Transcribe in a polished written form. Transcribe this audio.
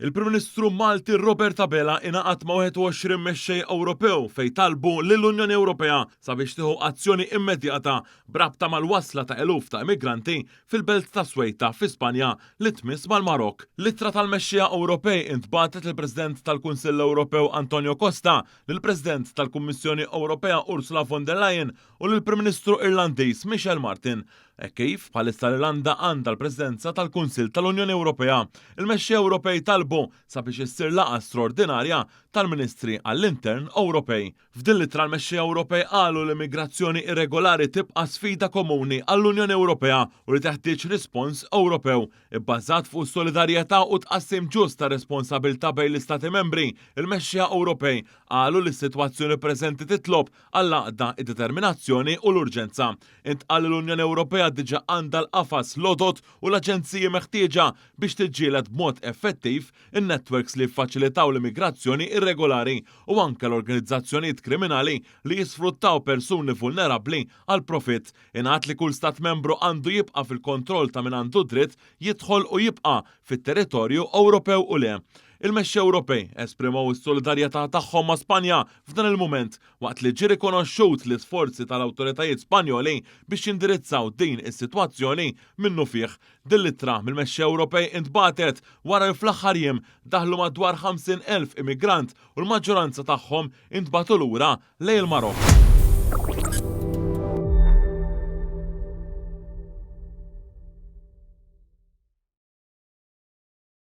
Il-Prim Ministru Malti Robert Abela ingħaqad ma' 21 mexxej Ewropew fejn talbu lill-Unjoni Ewropea sabiex tieħu azzjoni immedjata b'rabta mal-wasla ta' eluf ta' immigranti fil-belt ta' Ceuta fi Spanja li tmiss mal-Marokk. L-ittra tal-mexxejja Ewropej intbagħtet lill-President tal-Kunsill Ewropew Antonio Costa, lill-President tal-Kummissjoni Ewropea Ursula von der Leyen u lill-Prim Ministru Irlandiż Michel Martin. Hekk kif, bħalissa l-Irlanda għandha l-Presidenza tal-Kunsill tal-Unjoni Ewropea, il-mexxejja Ewropej talbu sabiex issir laqgħa straordinarja tal-Ministri għall-Intern Ewropej. F'din l-ittra l-mexxejja Ewropej qalu li migrazzjoni irregolari tibqa' sfida komuni għall-Unjoni Ewropea u li teħtieġ rispons Ewropew ibbażat fuq is-solidarjetà u tqassim ġust tar-responsabilità bejn l-Istati Membri. Il-mexxejja Ewropej qalu li s-sitwazzjoni preżenti titlob għall-għaqda, id-determinazzjoni u l-urġenza. Intqal li l-Unjoni Ewropea diġà għandha l-qafas, l-għodod u l-aġenziji meħtieġa biex tiġġieled b'mod effettiv in-netwerks li jiffaċilitaw l-immigrazzjoni irregolari u anke l-organizzazzjonijiet kriminali li jisfruttaw persuni vulnerabbli għall-profitt. Ingħad li kull Stat Membru għandu jibqa' fil-kontroll ta' min għandu dritt jidħol u jibqa' fit-territorju Ewropew u le. Il-mexxejja Ewropej esprimew is-solidarjetà tagħhom ma' Spanja f'dan il-mument waqt li ġie rikonoxxut l-isforzi tal-awtoritajiet Spanjoli biex jindirizzaw din is-sitwazzjoni minnufih. Din l-ittra mill-mexxejja Ewropej intbagħtet wara li fl-aħħar jiem daħlu madwar 50,000 immigrant u l-maġġoranza tagħhom intbagħtu lura lejn il-Marokk.